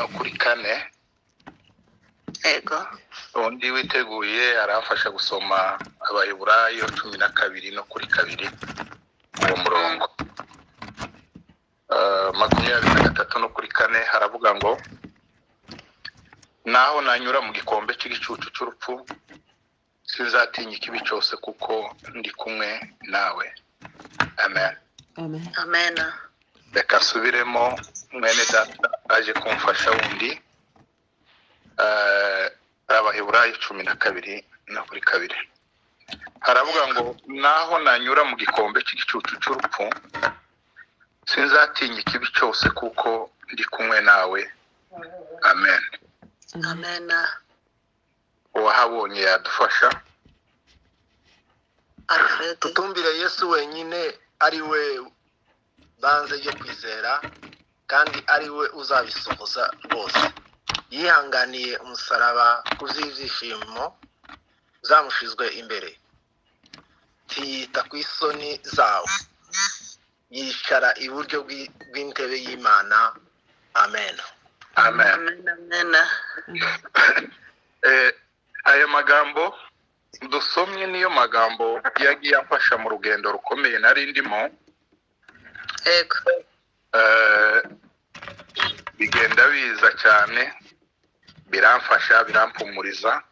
no kuri 4. Yego. Undi witeguye aramfasha gusoma Abaheburayo 12 no kuri 2, uwo murongo. 23 no kuri 4 haravuga ngo: naho nanyura mu gikombe cy'igicucu cy'urupfu, sinzatinya ikibi cyose, kuko ndi kumwe nawe. Amen. Amen. Amen. Reka nsubiremo, mwene data aje kumfasha wundi. Abaheburayo 12 no kuri 2 haravuga ngo: naho nanyura mu gikombe cy'igicucu cy'urupfu, sinzatinya ikibi cyose, kuko ndi kumwe nawe. Amen. Amen. Uwahabonye yadufasha. Alfred. Tutumbire Yesu wenyine, ari we banze ryo kwizera, kandi ari we uzabisohoza rwose. Yihanganiye umusaraba kubw'ibyishimo zamushizwe imbere, ntiyita ku isoni zawo, yicara iburyo bw'intebe y'Imana. Amen. Amen. Amen. Amen. Aya magambo dusomye niyo magambo yagiye amfasha mu rugendo rukomeye nari ndimo. Yego. Bigenda biza cyane, biramfasha, birampumuriza.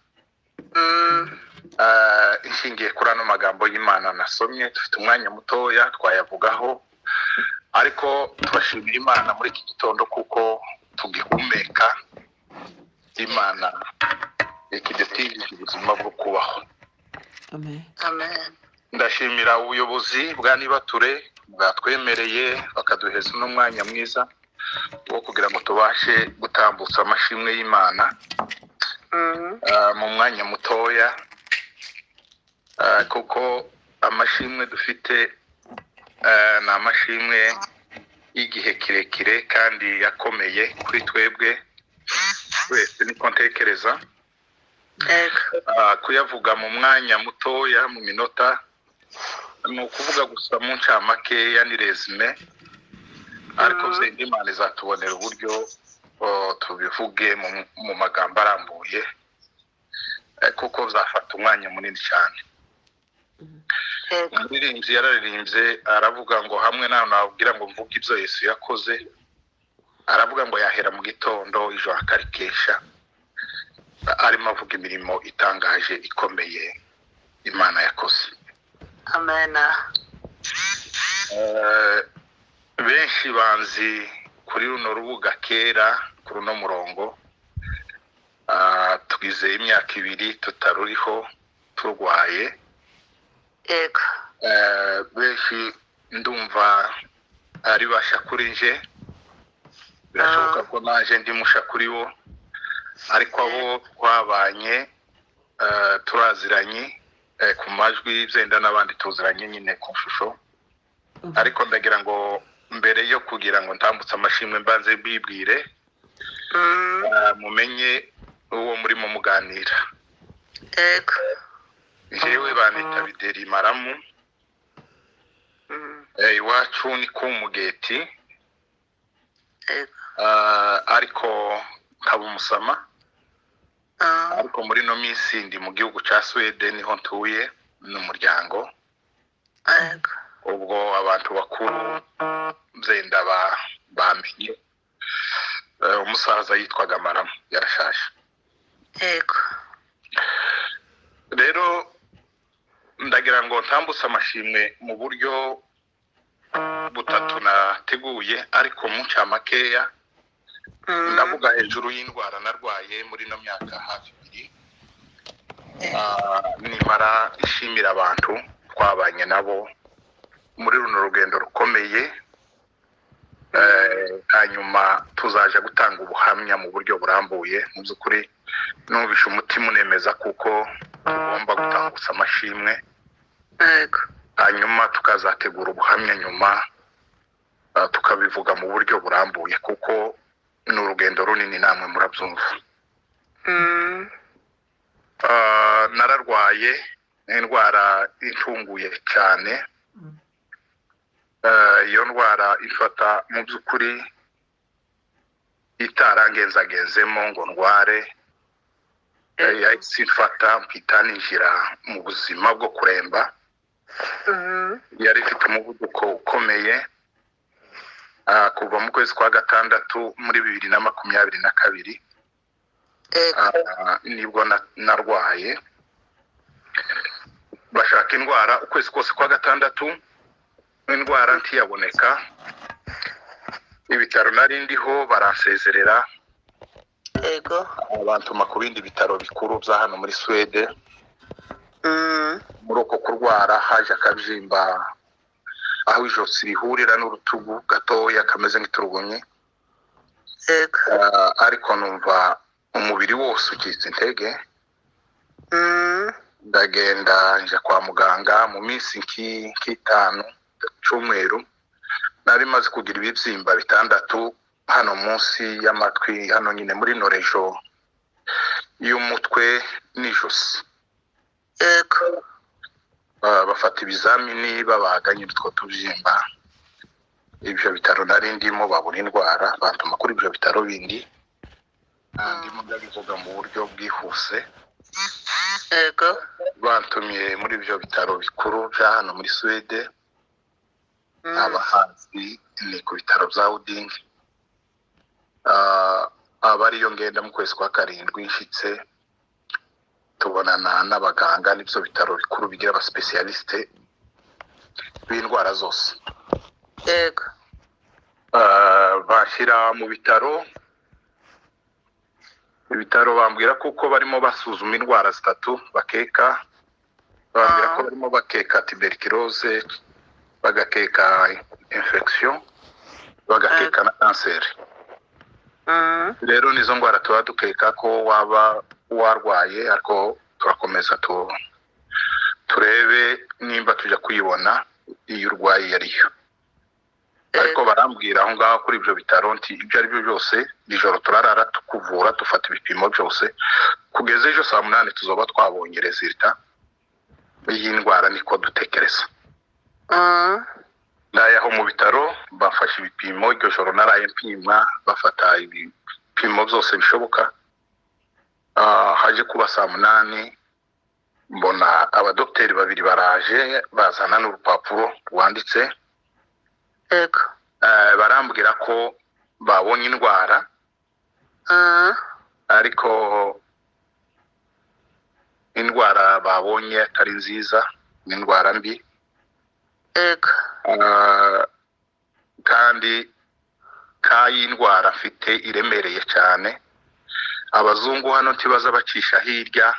Inshingiye kuri ano magambo y'Imana nasomye, dufite umwanya mutoya twayavugaho, ariko turashimira Imana muri iki gitondo kuko tugihumeka. Imana ikidutindije ubuzima bwo kubaho. Amen. Amen. Ndashimira ubuyobozi bwa Nibature bwatwemereye bakaduheza n'umwanya mwiza wo kugira ngo tubashe gutambutsa amashimwe y'Imana mu mwanya mutoya, kuko amashimwe dufite ni amashimwe y'igihe kirekire kandi yakomeye kuri twebwe twese, niko ntekereza. Yego. Kuyavuga mu mwanya mutoya, mu minota, ni ukuvuga gusa mu ncamakeya, ni résumé, ariko zenda Imana izatubonera uburyo tubivuge mu magambo arambuye, kuko bizafata umwanya munini cyane. Yego. Umuririmbyi yararirimbye aravuga ngo hamwe nawe nababwira ngo mvuge ibyo Yesu yakoze, aravuga ngo yahera mu gitondo ijoro akarikesha, arimo avuga imirimo itangaje ikomeye Imana yakoze. Amen. Benshi banzi kuri runo rubuga kera, kuri uno murongo. Twize imyaka 2 tutaruriho, turwaye. Yego. Benshi ndumva ari basha kuri nje, birashoboka ko naje ndi musha kuri bo, ariko abo twabanye turaziranye ku majwi, byenda n'abandi tuziranye nyine ku shusho. Ariko ndagira ngo mbere yo kugira ngo ntambutse amashimwe mbanze mbibwire, mumenye uwo murimo muganira. Yego. Njyewe banita Bideri Maramu. Iwacu ni ku Mugeti. Yego. Ariko nkaba umusama. Ariko muri ino minsi ndi mu gihugu cya Suwede, niho ntuye n'umuryango. Yego. Ubwo abantu bakuru byenda bamenye. Umusaza yitwaga Maramu, yarashaje. Yego. Rero ndagira ngo ntambutse amashimwe mu buryo butatu nateguye, ariko mu ncamakeya. Ndavuga hejuru y'indwara narwaye muri ino myaka hafi 2. Nimara ishimira abantu twabanye nabo muri runo rugendo rukomeye, hanyuma tuzaja gutanga ubuhamya mu buryo burambuye. Mu by'ukuri numvishe umutima unemeza kuko tugomba gutambutsa amashimwe. Yego. Hanyuma tukazategura ubuhamya nyuma, tukabivuga mu buryo burambuye, kuko ni urugendo runini, namwe murabyumva. Nararwaye indwara intunguye cyane. Iyo ndwara ifata mu by'ukuri Itarangenzagenzemo ngo ndware, yahise imfata, mpita ninjira mu buzima bwo kuremba. Yari ifite umuvuduko ukomeye. Kuva mu kwezi kwa gatandatu muri 2022, nibwo narwaye. Bashaka indwara ukwezi kose kwa gatandatu, indwara ntiyaboneka. Ibitaro nari ndiho baransezerera, bantuma ku bindi bitaro bikuru bya hano muri Suwede. Muri uko kurwara haje akabyimba aho ijosi rihurira n'urutugu gatoya kameze nk'iturugunyi. Ariko numva umubiri wose ucitse intege. Ndagenda nja kwa muganga. Mu minsi nk'itanu, cyumweru, nari maze kugira ibibyimba bitandatu hano munsi y'amatwi, hano nyine muri norejo y'umutwe n'ijosi. Bafata ibizamini, babaga nyine utwo tubyimba. Ibyo bitaro nari ndimo babura indwara, bantuma kuri ibyo bitaro bindi. Ndimo ndabivuga mu buryo bwihuse. Bantumye muri ibyo bitaro bikuru bya hano muri Suwede. Abahanzi ni ku bitaro bya Udingi, aba ariyo ngenda. Mu kwezi kwa karindwi nshitse, tubonana n'abaganga n'ibyo bitaro bikuru bigira abasipesiyalisite b'indwara zose. Bashyira mu bitaro. Ibitaro bambwira kuko barimo basuzuma indwara zitatu bakeka. Bambwira ko barimo bakeka tuberculose, bagakeka infection, bagakeka na kanseri. Rero nizo ndwara tuba dukeka ko waba warwaye, ariko turakomeza turebe nimba tujya kuyibona iyo urwaye iyo ariyo. Ariko barambwira aho ngaho kuri ibyo bitaro nti ibyo ari byo byose, nijoro turarara tukuvura, dufata ibipimo byose, kugeza ejo saa 8 tuzoba twabonye résultat y'iyi ndwara, niko dutekereza. Ndaye aho mu bitaro, bafashe ibipimo. Iryo joro naraye mpimwa, bafata ibipimo byose bishoboka. Haje kuba saa 8, mbona abadogiteri babiri baraje, bazana n'urupapuro rwanditse. Barambwira ko babonye indwara, ariko indwara babonye atari nziza, ni indwara mbi. Kandi k'ay'indwara mfite iremereye cyane. Abazungu hano ntibaza bacisha hirya,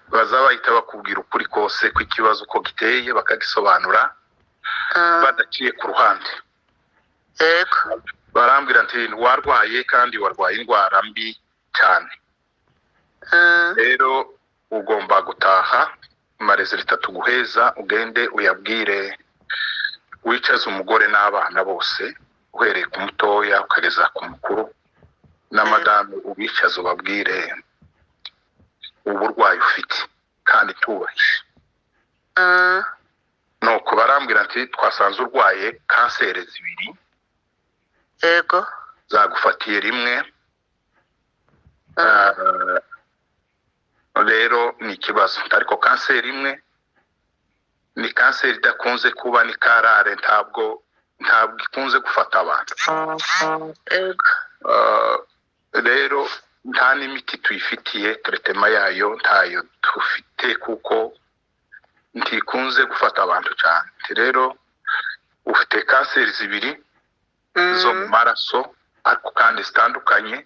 baza bahita bakubwira ukuri kose kw'ikibazo uko giteye, bakagisobanura badaciye ku ruhande. Barambwira nti warwaye, kandi warwaye indwara mbi cyane. Rero ugomba gutaha, ma résultats tuguheza ugende uyabwire, wicaze umugore n'abana bose, uhereye ku mutoya ukageza ku mukuru na madamu, ubicaze ubabwire uburwayi ufite kandi tubahishe. Nuko barambwira ati twasanze urwaye kanseri zibiri zagufatiye rimwe. Rero ni ikibazo, ariko kanseri imwe ni kanseri idakunze kuba, ni karare, ntabwo ikunze gufata abantu. Rero nta n'imiti tuyifitiye, traitement yayo ntayo dufite kuko ntikunze gufata abantu cyane. Rero ufite kanseri zibiri zo mu maraso, ariko kandi zitandukanye.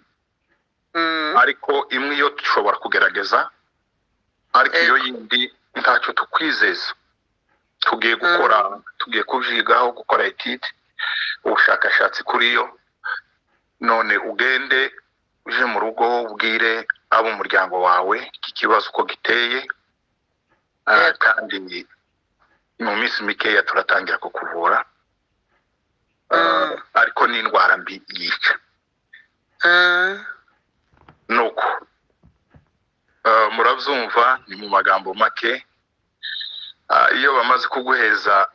Ariko imwe yo dushobora kugerageza, ariko iyo yindi ntacyo tukwizeza. Tugiye gukora, tugiye kubyigaho, gukora étude, ubushakashatsi kuri yo. None ugende uje mu rugo ubwire ab'umuryango wawe iki kibazo uko giteye. Kandi mu minsi mikeya turatangira kukuvura. Ariko ni indwara mbi yica. Nuko murabyumva, ni mu magambo make. Iyo bamaze kuguheza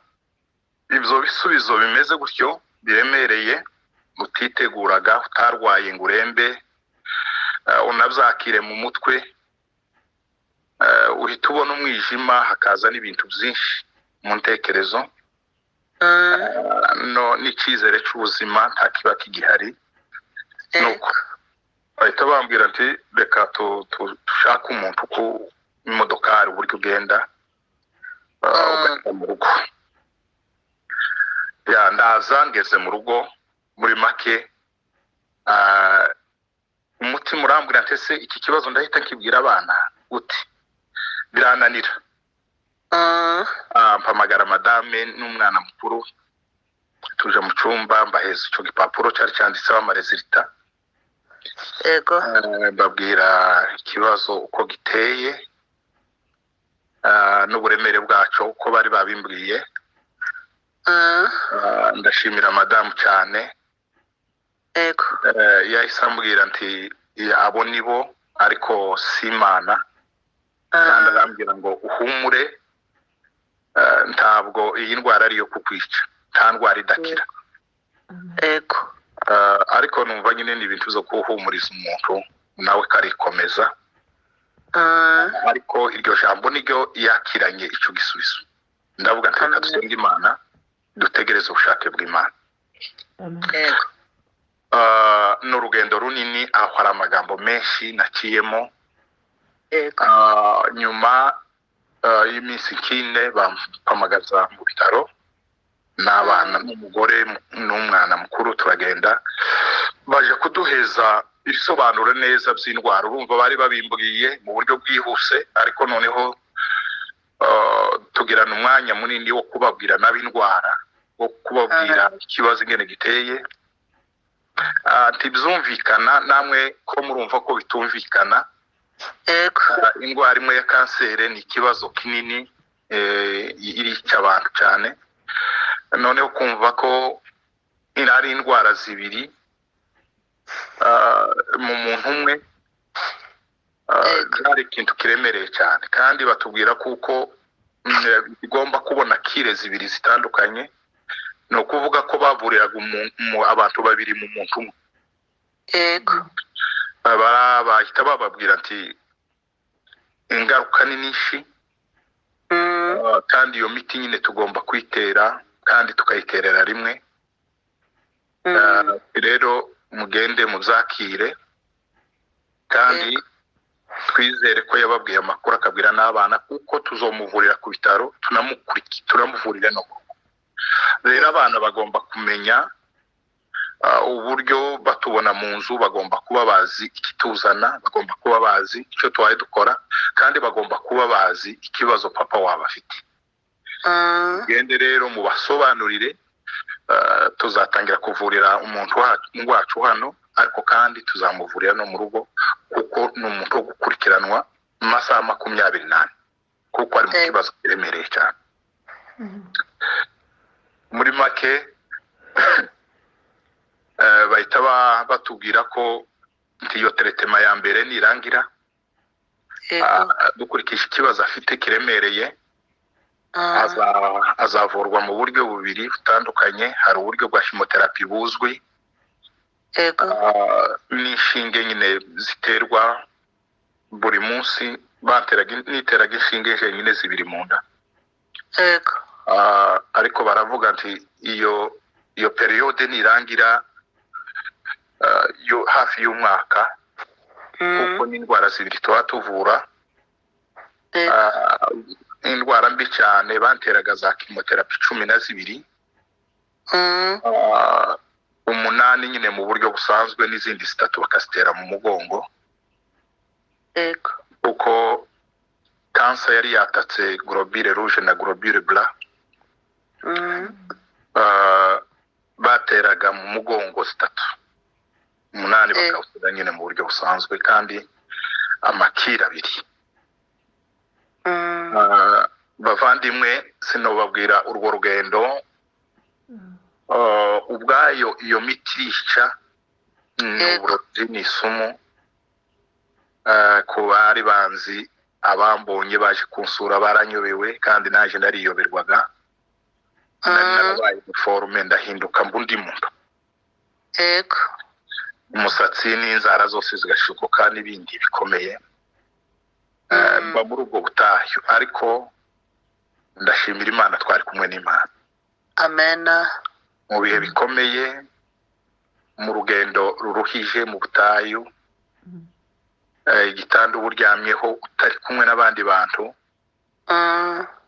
ibyo bisubizo bimeze gutyo biremereye, utiteguraga, utarwaye ngo urembe, unabyakire mu mutwe, uhita ubona umwijima, hakaza n'ibintu byinshi mu ntekerezo, no n'icyizere cy'ubuzima nta kiba kigihari. Nuko bahita bambwira ati reka dushake umuntu ku imodokari uburyo ugenda ugahita mu rugo. Ya ndaza ngeze mu rugo, muri make umutima urambwira ati ese iki kibazo ndahita nkibwira abana uti birananira. Mpamagara madame n'umwana mukuru, tuje mu cyumba, mbaheza icyo gipapuro cyari cyanditseho amaresultat. Yego. Mbabwira ikibazo uko giteye, n'uburemere bwacyo uko bari babimbwiye. Ndashimira madamu cyane. Yego. Yahise ambwira nti abo nibo, ariko si Imana. Kandi arambwira ngo uhumure, ntabwo iyi ndwara ari iyo kukwica, nta ndwara idakira. Yego. Ariko numva nyine ni ibintu byo kuhumuriza umuntu nawe karikomeza. Ariko iryo jambo niryo yakiranye icyo gisubizo. Ndavuga nti reka dusenge Imana, dutegereze ubushake bw'Imana. Yego. Ni urugendo runini, aho hari amagambo menshi naciyemo. Yego. Nyuma y'iminsi nk'ine bampamagaza mu bitaro n'abana n'umugore n'umwana mukuru, turagenda baje kuduheza ibisobanuro neza by'indwara. Urumva bari babimbwiye mu buryo bwihuse, ariko noneho tugirana umwanya munini wo kubabwira n'ab'indwara, wo kubabwira ikibazo ingene giteye. Ntibyumvikana namwe ko murumva ko bitumvikana. Yego. Indwara imwe ya kanseri ni ikibazo kinini, irica abantu cyane. Noneho kumva ko ari indwara zibiri mu muntu umwe, byari ikintu kiremereye cyane. Kandi batubwira kuko igomba kubona kire zibiri zitandukanye, ni ukuvuga ko bavuriraga abantu babiri mu muntu umwe. Yego. Bahita bababwira ati ingaruka ni nyinshi, kandi iyo miti nyine tugomba kuyitera kandi tukayiterera rimwe. Rero mugende muzakire, kandi twizere ko yababwiye amakuru akabwira n'abana, kuko tuzomuvurira ku bitaro, tunamuvurira no ku rugo. Rero abana bagomba kumenya uburyo batubona mu nzu, bagomba kuba bazi ikituzana, bagomba kuba bazi icyo tubaye dukora, kandi bagomba kuba bazi ikibazo papa wabo afite. Gende rero mubasobanurire, tuzatangira kuvurira umuntu wacu hano, ariko kandi tuzamuvurira no mu rugo, kuko ni umuntu wo gukurikiranwa mu masaha 24, kuko ari mu kibazo kiremereye cyane. Muri make bahita batubwira ko iyo teretema ya mbere nirangira, dukurikije ikibazo afite kiremereye, azavurwa mu buryo bubiri butandukanye. Hari uburyo bwa chemotherapy buzwi, n'inshinge nyine ziterwa buri munsi, niteraga inshinge nyine zibiri mu nda. Ariko baravuga nti iyo periode nirangira hafi y'umwaka, kuko n'indwara zibiri tuba tuvura, indwara mbi cyane banteraga za chemotherapy 12, 8 nyine mu buryo busanzwe, n'izindi 3 bakazitera mu mugongo. Kuko kansa yari yatatse globule rouge na globule blanc, bateraga mu mugongo 3, 8 bakawutera nyine mu buryo busanzwe, kandi amakira 2. Bavandimwe, sinobabwira urwo rugendo. Ubwayo iyo miti irica, ni uburozi, ni isumu. Ku bari banzi, abambonye baje kunsura baranyobewe, kandi naje nariyoberwaga. Nari narabaye forume, ndahinduka mba undi muntu. Yego. Umusatsi n'inzara zose zigashukuka n'ibindi bikomeye. Mba muri ubwo butayu, ariko ndashimira Imana, twari kumwe n'Imana. Amen. Mu bihe bikomeye, mu rugendo ruruhije mu butayu, igitanda uba uryamyeho utari kumwe n'abandi bantu,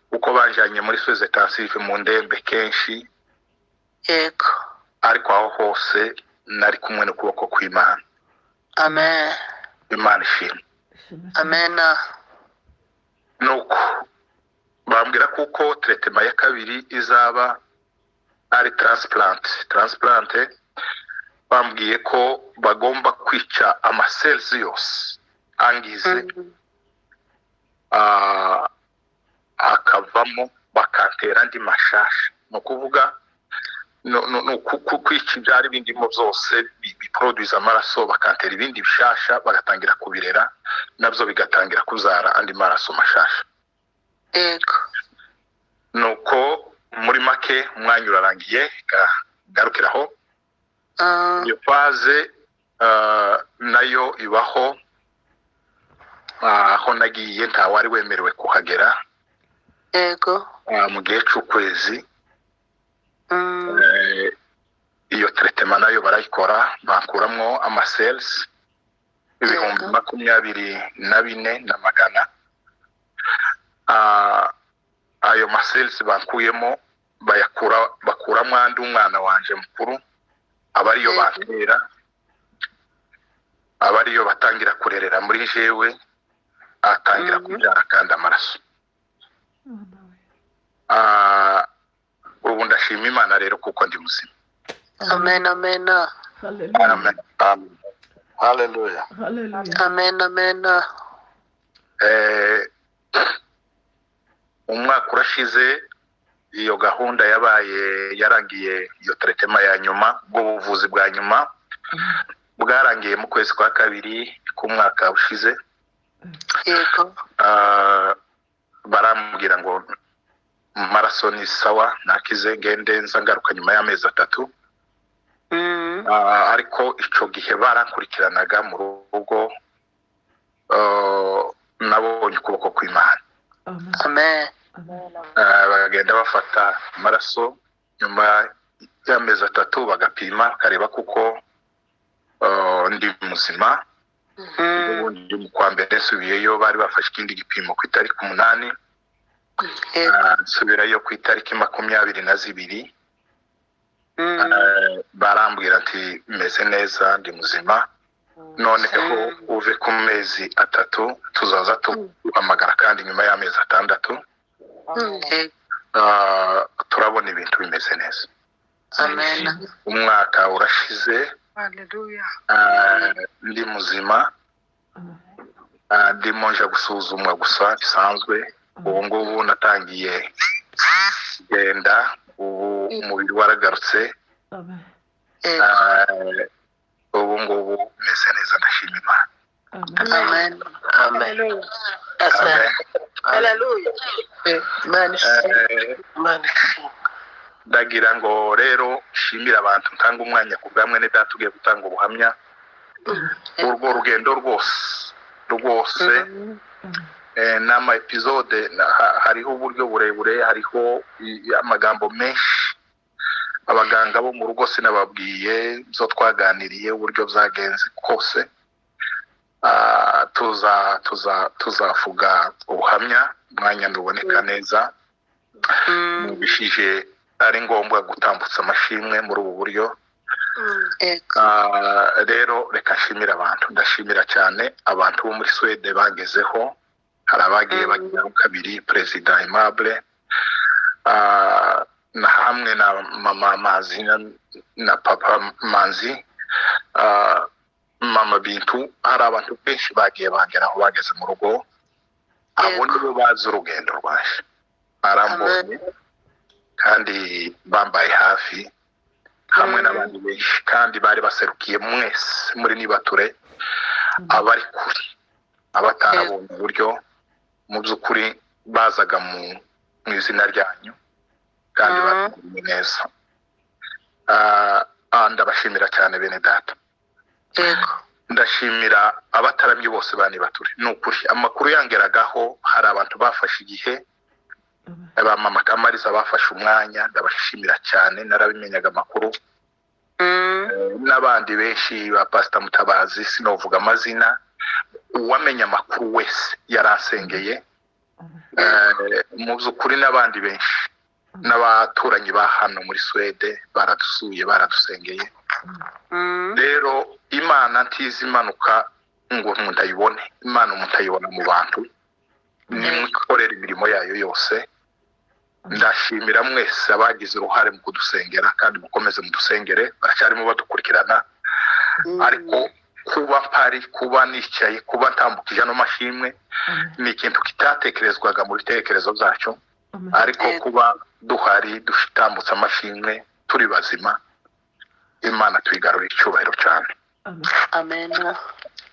kuko banjanye muri soins intensifs mu ndembe kenshi. Yego. Ariko aho hose nari kumwe n'ukuboko kw'Imana. Amen. Imana ishimwe. Amen. Nuko bambwira kuko traitement ya kabiri izaba ari transplant. Transplant, bambwiye ko bagomba kwica ama cells yose angize, akavamo, bakantera andi mashasha. Ni ukuvuga no kwica ibyari bindimo byose biproduce amaraso, bakantera ibindi bishasha, bagatangira kubirera, nabyo bigatangira kubyara andi maraso mashasha. Yego. Nuko muri make umwanya urarangiye, garukiraho. Iyo phase nayo ibaho. Aho nagiye ntawari wemerewe kuhagera. Yego. Mu gihe c'ukwezi. Iyo traitement nayo barayikora, bakuramwo ama cells ibihumbi 24,100. Ayo ma cells bakuyemo, bayakura, bakuramo andi umwana wanje mukuru aba ariyo bantera, aba ariyo batangira kurerera muri jewe, atangira kubyara kandi amaraso. Ubu ndashima Imana rero kuko ndi muzima. Amen, amen. Amen. Amen. Hallelujah. Amen, amen. Umwaka urashize, iyo gahunda yabaye yarangiye, iyo traitement ya nyuma, ubwo buvuzi bwa nyuma bwarangiye mu kwezi kwa kabiri k'umwaka ushize. Yego. Barambwira ngo maraso ni sawa, nakize, ngende nza ngaruka nyuma y'amezi 3. Ariko ico gihe barankurikiranaga mu rugo, nabonye ukuboko kw'Imana. Amen. Bagenda bafata amaraso nyuma y'amezi 3, bagapima bakareba kuko ndi muzima. Ubundi mu kwa mbere nsubiyeyo, bari bafashe ikindi gipimo ku itariki 8. Nsubirayo ku itariki 22. Barambwira ati meze neza, ndi muzima, noneho uve ku mezi 3, tuzaza tuguhamagara kandi nyuma y'amezi 6. Turabona ibintu bimeze neza. Amen. Umwaka urashize. Hallelujah. Ndi muzima, ndimo nja gusuzumwa gusa bisanzwe. Ubu ngubu natangiye kugenda, ubu umubiri waragarutse. Ubu ngubu meze neza, ndashima Imana. Amen. Amen. Amen. Hallelujah. Imana ishimwe. Imana ishimwe. Ndagira ngo rero nshimire abantu, ntanga umwanya ku bwa mwene data ugiye gutanga ubuhamya. Urwo rugendo rwose rwose, n'ama episode, hariho uburyo burebure, hariho amagambo menshi. Abaganga bo mu rugo sinababwiye zo twaganiriye, uburyo byagenze kose. Tuza tuza tuzavuga ubuhamya umwanya nduboneka neza. Bishije ari ngombwa gutambutsa amashimwe muri ubu buryo. Rero reka nshimire abantu, ndashimira cyane abantu bo muri Suwede bagezeho. Hari abagiye bageraho kabiri, Perezida Aimable na hamwe na mama Manzi na papa Manzi, mama Bintu. Hari abantu benshi bagiye bageraho, bageze mu rugo. Abo nibo bazi urugendo rwaje, barambonye kandi bambaye hafi hamwe n'abandi benshi, kandi bari baserukiye mwese muri Nibature, abari kure, abatarabonye uburyo, mu by'ukuri bazaga mu izina ryanyu kandi bateguye neza. Ndabashimira cyane bene data. Yego. Ndashimira abataramyi bose banibature. Ni ukuri amakuru yangeragaho, hari abantu bafashe igihe, ba mama Kamariza bafashe umwanya, ndabashimira cyane, narabimenyaga amakuru. N'abandi benshi ba Pastor Mutabazi, sinovuga amazina, uwamenya amakuru wese yarasengeye. Mu by'ukuri n'abandi benshi n'abaturanyi ba hano muri Suwede baradusuye, baradusengeye. Rero Imana ntizi imanuka ngo umuntu ayibone, Imana umuntu ayibona mu bantu, nimwikorera imirimo yayo yose. Ndashimira mwese abagize uruhare mu kudusengera, kandi mukomeze mudusengere, baracyarimo badukurikirana. Ariko kuba mpari, kuba nicaye, kuba ntambukije ano mashimwe ni ikintu kitatekerezwaga mu bitekerezo byacu, ariko kuba duhari dutambutse amashimwe turi bazima, Imana tuyigarurira icyubahiro cyane. Amen.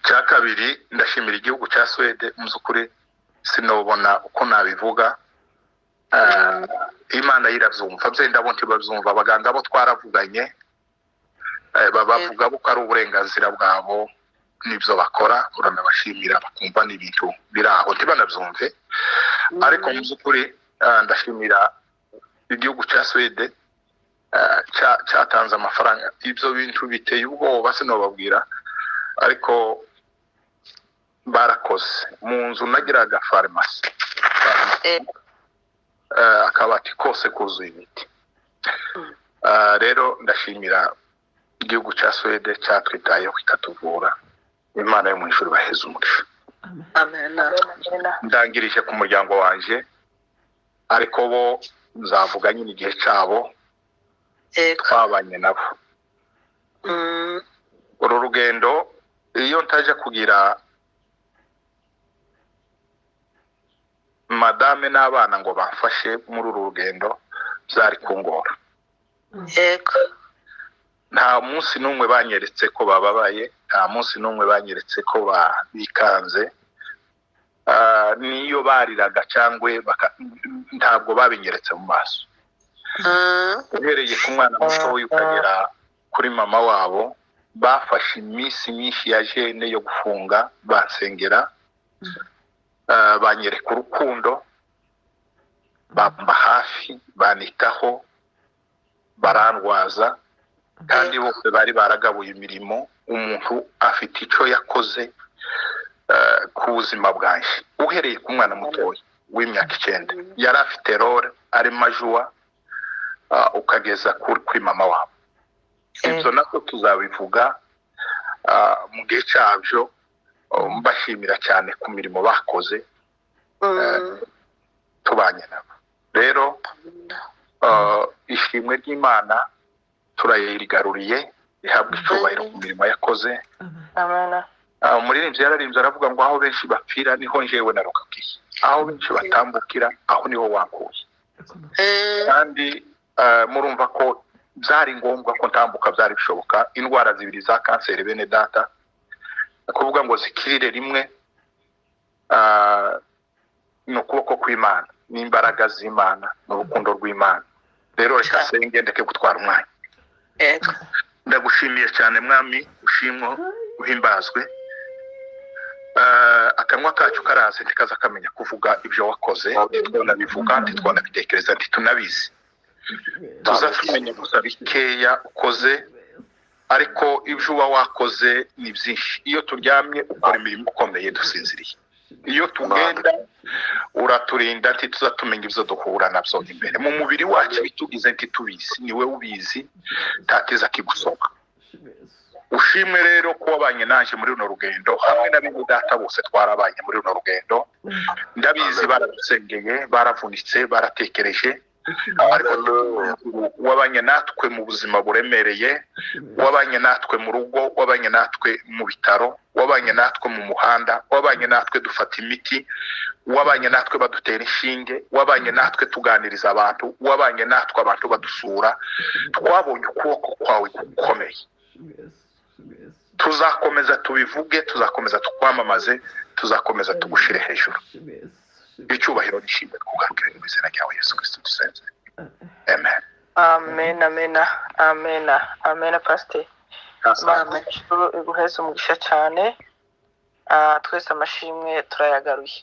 Cya kabiri, ndashimira igihugu cya Suwede. Mu by'ukuri sinobona uko nabivuga. Imana yirabyumva, byenda bo ntibabyumva, abaganga bo twaravuganye, babavuga ko ari uburenganzira bwabo n'ibyo bakora, uranabashimira bakumva n'ibintu biri aho ntibanabyumve. Ariko mu by'ukuri ndashimira igihugu cya Suwede cyatanze amafaranga. Ibyo bintu biteye ubwoba sinobabwira, ariko barakoze. Mu nzu nagiraga farumasi, akabati kose kuzuye imiti. Rero ndashimira igihugu cya Suwede cyatwitayeho kikatuvura. Imana yo mu ijuru baheze umugisha. Amen. Ndangirije ku muryango wanje, ariko bo nzavuga nyine igihe cyabo twabanye nabo. Uru rugendo iyo ntaje kugira madame n'abana ngo bamfashe muri uru rugendo byari kungora. Yego. Nta munsi n'umwe banyeretse ko bababaye, nta munsi n'umwe banyeretse ko bikanze. Niyo bariraga cyangwa ntabwo babinyeretse mu maso. Uhereye ku mwana muto ukagera kuri mama wabo, bafashe iminsi myinshi ya jene yo gufunga, bansengera, banyereka urukundo, bamba hafi, banitaho, barandwaza. Kandi bose bari baragabuye imirimo, umuntu afite icyo yakoze ku buzima bwanjye. Uhereye ku mwana mutoya w'imyaka 9 yari afite role ari majuwa, ukageza kuri mama wabo. Ibyo nako tuzabivuga mu gihe cyabyo. Mbashimira cyane ku mirimo bakoze, tubanye nabo. Rero ishimwe ry'Imana turayirigaruriye, ihabwa icyubahiro ku mirimo yakoze. Umuririmbyi yararimbye aravuga ngo aho benshi bapfira niho njyewe narokakiye, aho benshi batambukira aho niho wankuye. Kandi murumva ko byari ngombwa ko ntambuka, byari bishoboka. Indwara zibiri za kanseri bene data, kuvuga ngo zikirire rimwe, ni ukuboko kw'Imana, n'imbaraga z'Imana, n'urukundo rw'Imana. Rero reka senge ndeke gutwara umwanya. Ndagushimiye cyane mwami, ushimwe uhimbazwe. Akanwa kacu karaze ntikaza kamenya kuvuga ibyo wakoze, ntitwanabivuga, ntitwanabitekereza, ntitunabizi. Tuzatumenya gusa bikeya ukoze, ariko ibyo uba wakoze ni byinshi. Iyo turyamye ukora imirimo ikomeye dusinziriye, iyo tugenda uraturinda, ntituzatumenya ibyo duhura nabyo imbere mu mubiri wacu, bitugize ntitubizi, niwe ubizi, ntakiza kigusoma. Ushimwe rero ko wabanye naje muri runo rugendo, hamwe na bene data bose twarabanye muri runo rugendo. Ndabizi baradusengeye, baravunitse, baratekereje, ariko wabanye natwe mu buzima buremereye, wabanye natwe mu rugo, wabanye natwe mu bitaro, wabanye natwe mu muhanda, wabanye natwe dufata imiti, wabanye natwe badutera inshinge, wabanye natwe tuganiriza abantu, wabanye natwe abantu badusura. Twabonye ukuboko kwawe gukomeye. Tuzakomeza tubivuge, tuzakomeza tukwamamaze, tuzakomeza tugushire hejuru. Icyubahiro n'ishimwe kugarukire mu izina ryawe Yesu Kristo dusenze. Amen. Amen, amen, amen, amen, pastor. Imana ijuru iguheze umugisha cyane. Ah, twese amashimwe turayagaruye.